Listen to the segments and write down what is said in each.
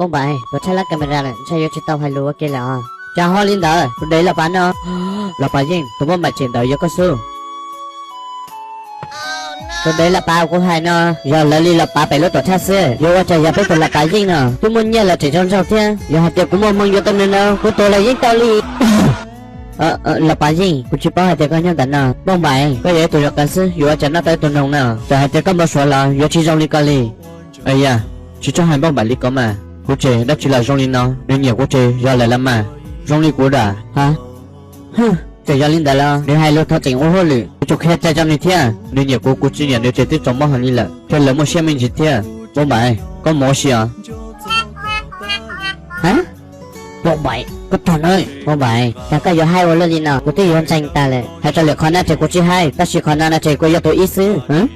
Npauj Npaim, tuav tshaj lab camera lawm, ntshai yuav tsis tau hais lus ua ke lawm os. Cas ho li ntawd, kuv dev Los Pav no. Los Pav Yeej, tus Npauj Npaim tseem ntawd yuav koj xwb. Tus dev Los Pav kuv hais no, yog lawv li Los Pav pem lub tuam tshaj xwb, yuav ua cas yog peb tus Los Pav Yeej no twb muaj nyiaj los tseem zoo nraug thiab. Yog hais tias kuv muaj hmoo yuav tau nws no, kuv tua los yeej tau li. Los Pav Yeej, kuv tsis paub hais tias koj nyob ntawm no. Npauj Npaim, koj yog ib tug zoo qees xwb, yuav ua cas noj tau ib tug noog no? Txawm hais tias koj npau suav los yuav tsis zoo li ko li. Aya, tsis txhob hais Npauj Npaim li ko mas. Kuv tseg dab tsi los zoo li no, nws nyiam kuv tseg yog lawm los mas. Zoo li kuv dam. Ha, txawm yog li ntawd los nws hais lus tau tseem ua hauj lwm, kuv tsuas qhia cai rau nws thiab. Nws nyiam kuv, kuv tsis nyiam nws ces twb tsaus mob heev li lawm, thiaj lawv muaj siab me ntsis thiab. Npauj Npaim, koj mus ua si os. Ha, Npauj Npaim, koj rog na. Npauj Npaim, cas koj yuav haib ua luaj li no, kuv twb yuav ntseeg tas lawm. Hais rau lwm qhov no ces kuv tsis haib, tab sis qhov no no ces kuv yuav tus ib xwb.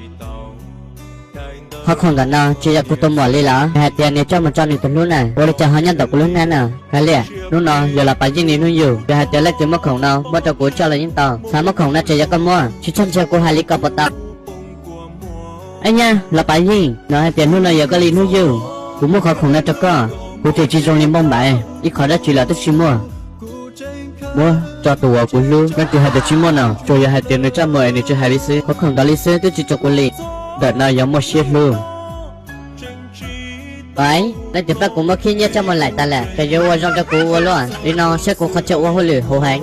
Qhov khoom ntawm no tsis yog kuv tus muam li los? Yog hais tias nws coj mus tso nws tus hlub na, ua li cas ho nyob ntawm kuv lub hnab no? Kav liam, hnub no yog Los Pav Yeej li hnub yug, yog hais tias leej twg muab khoom no muab rau kuv coj los yeej tau. Xav muab khoom no ces yog koj muab, tsis txhob ntsia kuv hais li ko puas tau? Ab nyab, Los Pav Yeej, no hais tias hnub no yog koj li hnub yug, kuv muab qhov khoom no rau koj, kuv twb tsis zoo li Npauj Npaim, ib qhov dab tsi los twb tsis muaj. Muab tso tus uas kuv hlub, leej twg hais tias tsis muaj no? Tsuas yog hais tias nws txaj muag es nws tsis hais li xwb, qhov khoom ntawd li xwb twb tsis rau kuv li. Ntawm no yog muaj siab hlub. Ais, leej twg pab kuv muab khib nyiab coj mus laim tas lawm, ces yuav ua zoo rau kuv ua luaj li no, saib kuv qhov chaw ua hauj lwm huv heev.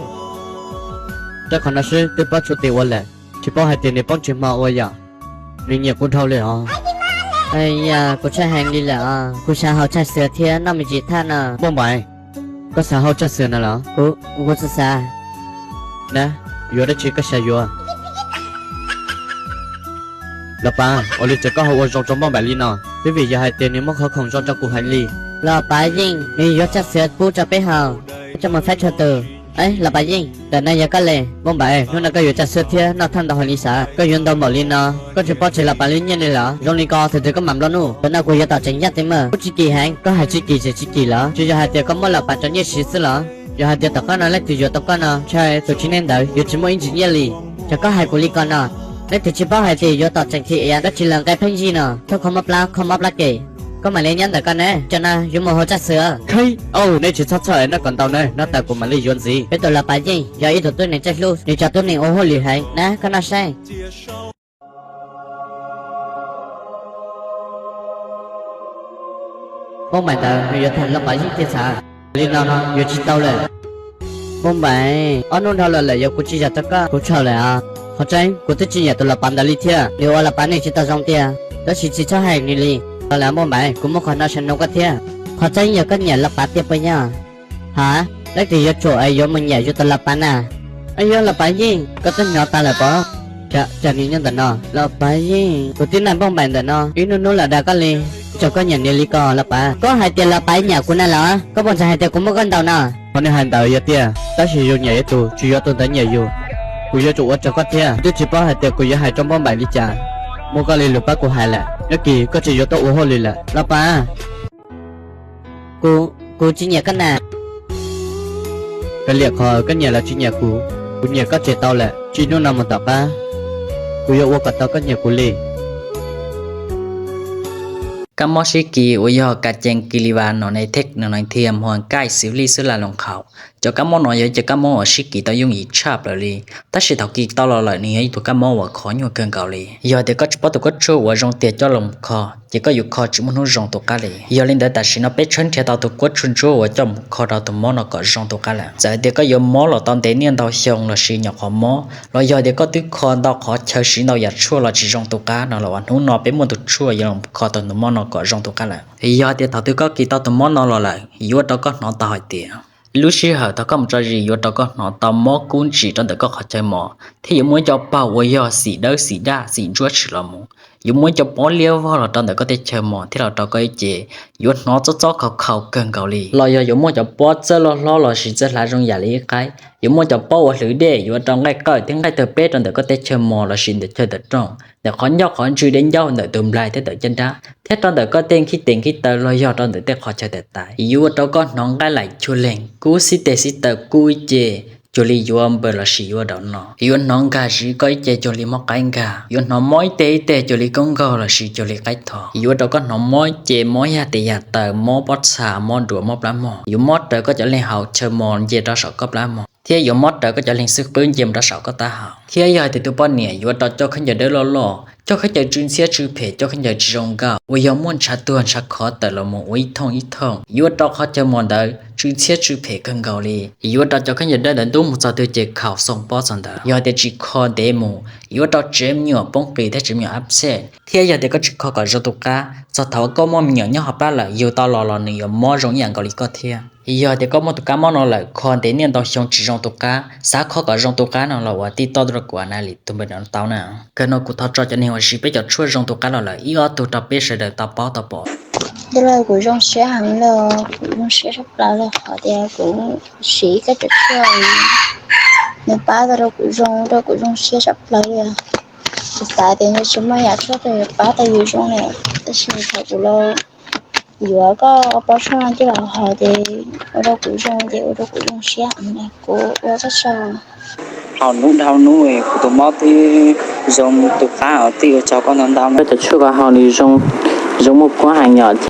Rau qhov no xwb twb paub tshuav tes ua lawm, tsis paub hais tias nws poob ntsej hmo ua yom. Nws nyiam kuv dhau li os. Yog kuv tshaib heev li lawm os, kuv xav haus tsaj xwm thiab noj me ntsis thaj no. Npauj Npaim, koj xav haus tsaj xwm no los? Kuv xav xav. Na, yuav dab tsi koj xav yuav? Los Pav, ua li cas koj ho ua zoo rau Npauj Npaim li no? Twb vim yog hais tias nws muab qhov khoom zoo rau kuv heev li. Los Pav Yeej, nws yuav tsaj xwm pub rau peb haus, peb coj mus faib txhua tus. Los Pav Yeej, ntawm no yog koj li. Npauj Npaim, hnub no koj yuav tsaj xwm thiab noj thaj ntau heev li xav, koj yuav ntau npaum li no, koj tsis paub tseg Los Pav lub nyiaj li los? Zoo li ko thaum twg koj mam nplua nuj? Ntawm no kuv yuav tom tseem yaj ti maj. Kuj tsis kim heev, koj hais tsis kim ces tsis kim lawm. Tsis yog hais tias koj muab Los Pav rau nyiaj siv xwb los? Yog hais tias tom qab no leej twg yuav tau koj no, ntshai tus txiv neej ntawd yuav tsis muaj ib ntsis nyiaj li. Ces koj hais kuv li ko no, leej twg tsis paub hais tias yuav tom tseem thim ias dab tsi los nqe pheej yig no, thauj kho mob plab kho mob plab kem. Koj mam li nyob ntawm koj ne, tsam no yuav mus haus tsaj xwm. Au, nej tsis txhob txhawj es noj kom ntau na, noj tas kuv mam li yuav ntxiv. Peb tus Los Pav Yeej yog ib tug tub neeg txawj hlub, nws cov tub neeg ua hauj lwm heev na, koj noj saib. Npauj Npaim ntawd nws yuav tham Los Pav Yeej tiag xav. Li no no yuav tsis tau lawm. Npauj Npaim, ob hnub dhau los lawm yuav kuv tsis zam rau koj, kuv txhaum lawm os. Qhov tseeb kuv twb tsis nyiam tus Los Pav ntawd li thiab, nws ua Los Pav neeg tsis tau zoo tiag, tab sis tsis txhob hais nws li. Los lawm Npauj Npaim, kuv muaj qhov no xav nug koj thiab. Qhov tseeb yog koj nyiam Los Pav tiag puas yog? Ha, leej twg yuav tsum es yuav mus nyiam yus tus Los Pav na? Ab, yog Los Pav Yeej, koj twb hnov tas lawm pob? Cas nws nyob ntawm no? Los Pav Yeej, tus tib neeg Npauj Npaim ntawm no ib hnub hnub lam dag koj li, ua cas koj nyiam nws li ko Los Pav? Koj hais tias Los Pav nyiam kuv na los? Koj puas ntxhais hais tias kuv muaj koj ntaus no? Qhov nws hais ntawd yog tiag, tab sis yus nyiam ib tug tsis yog tus ntawd nyiam yus. Kuv yuav tsum ua raws koj thiab, twb tsis paub hais tias kuv yuav hais rau Npauj Npaim li cas. Muaj koj li lus pab kuv hais lawm, nyob kis koj tsis yuav tuaj ua hauj lwm lawm Los Pav. Kuv, kuv tsis nyiam koj na. Kav liam qhov koj nyiam los tsis nyiam kuv, kuv nyiam koj tseg tau lawm, txij hnub no mus tom qab kuv yuav ua kom tau koj nyiam kuv li. Kab mob sib kis uas yog ka cees kis li vas no ne thej no ne thiam hua nkaij xws lij xwb la loo qhaus. Cov kab mob no yog cov kab mob uas sib kis tau yooj yim tshaj plaws li, tab sis thaum kis tau los lawm nws yog ib tug kab mob uas kho nyuaj kawg nkaus li. Yog tias koj tsis paub tus kab tshuaj uas zoo tiag coj los kho, ces koj yuav kho tsis muaj hnub zoo tus qab li. Yog li ntawd tam sim no peb tshawb nrhiav tau tus kab tshuaj ntsuab uas coj mus kho rau tus mob no kom zoo tus qab lawm. Txawm tias koj yuav mob los tau ntev niaj ntau xyoo los sis nyuam qhuav mob, los yog tias koj twb kho ntau qhov chaw siv ntau yam tshuaj los tsis zoo tus qab no los hnub no peb muaj tus tshuaj yuav los kho tau tus mob no kom zoo tus qab lawm. Yog tias thaum twg koj kis tau tus mob no los lawm, yuav ua rau koj hnov tau hais tias lub sij hawm thaum koj mus tso zis yuav ua rau koj hnov tau mob kub ntsim rau ntawm koj qhov chaw mos, thiab yuav muaj ib co paug uas yog xim dawb xim daj xim ntsuab tshwm los mus. Yuav muaj ib co pob liab vog los rau ntawm koj tej chaw mos thiab los rau koj ib ce. Yuav hnov txob txob khaus khaus kawg nkaus li, los yog yuav muaj cov pob txawj loj hlob los sis txawj hlav zoo yam li ib qaib. Yuav muaj cov pob uas hlwv dej yuav ua rau nqaij qawj thiab nqaij tawg peb rau ntawm koj tej chaw mos los sis ntawm chaw tawm rooj, ntawm qhov ncauj qhov ntswg dej ncauj ntawm tus nplaig thiab ntawm caj nrab, thiab rau ntawm koj tej nkhib tes nkhib taw los yog rau ntawm tej qhov chaw tes tais. Yuav ua rau koj hnov nqaij laim cuag leeg kub xib teg xib taw kub ib ce. cuag li yuav npawg lossis yuav daum no. Yuav hnov nkag zis koj ib ce cuag li mob qaib nkag, yuav hnov mob ib teg ib teg cuag li koob nkaug lossis cuag li qaib thom. Yuav rau koj hnov mob ib ce mob yam tes yam taw, mob pob txha, mob duav, mob plab mog. Yuav mob raws koj cov leeg hauv chaw mos nce rau saum koj plab mog, thiab yuav mob raws koj cov leeg xwb qwb nce mus rau saum koj taub hau. Thiab yog hais tias tus poj niam yuav rau coj khaub ncaws dawb loj loj, coj khaub ncaws tsw ntxhiab tsw phem, coj khaub ncaws tsis zoo nkauj uas yog muaj ntshav tuag ntshav khov tawm los mus ua ib thooj ib thooj, yuav rau qhov chaw mos ntawd tsw ntxhiab tsw phem kawg nkaus li. Yuav rau cov khaub ncaws dawb ntawd ntub mus txog twg ces khaum xoo pob txog ntawd. Yog tias tsis kho ntev mus, yuav rau tsev me nyuam poob qis thiab tsev me nyuam abscess. Thiab yog tias koj tsis kho kom zoo tus qab, txog thaum koj muaj me nyuam nyob hauv plab lawm, yug tau los los nws yuav mob zoo ib yam nkaus li koj thiab. Yog tias koj muaj tus kab mob no lawm, kho ntev niaj ntau xyoo tsis zoo tus qab, xav kho kom zoo tus qab no los ua tij toj tuaj rau kuv Anali tus npawb no tau na. Kawg no kuv thov tso cov neeg uas siv peb cov tshuaj zoo tus qab los lawm ib ob tug rau peb sawv daws tau paub tau pom. Tij laug, kuv zoo siab heev li, kuv zoo siab tshaj plaws li qhov tias kuv siv koj cov tshuaj, nws pab tau rau kuv zoo, rau kuv zoo siab tshaj plaws li. Kuv xav tias nws tsis muaj yam tshuaj twg yuav pab tau yus zoo li, tab sis thaum kuv los yuav koj pob tshuaj no coj los haus ces ua rau kuv zoo, ces ua rau kuv zoo siab heev li. Kuv ua txhua zaus haus hnub dhau hnub kuv tus mob twb zoo tus qab os. Tij, ua tsaug koj ntau ntau, koj cov tshuaj koj haus nws zoo, zoo muaj kuab heev yom.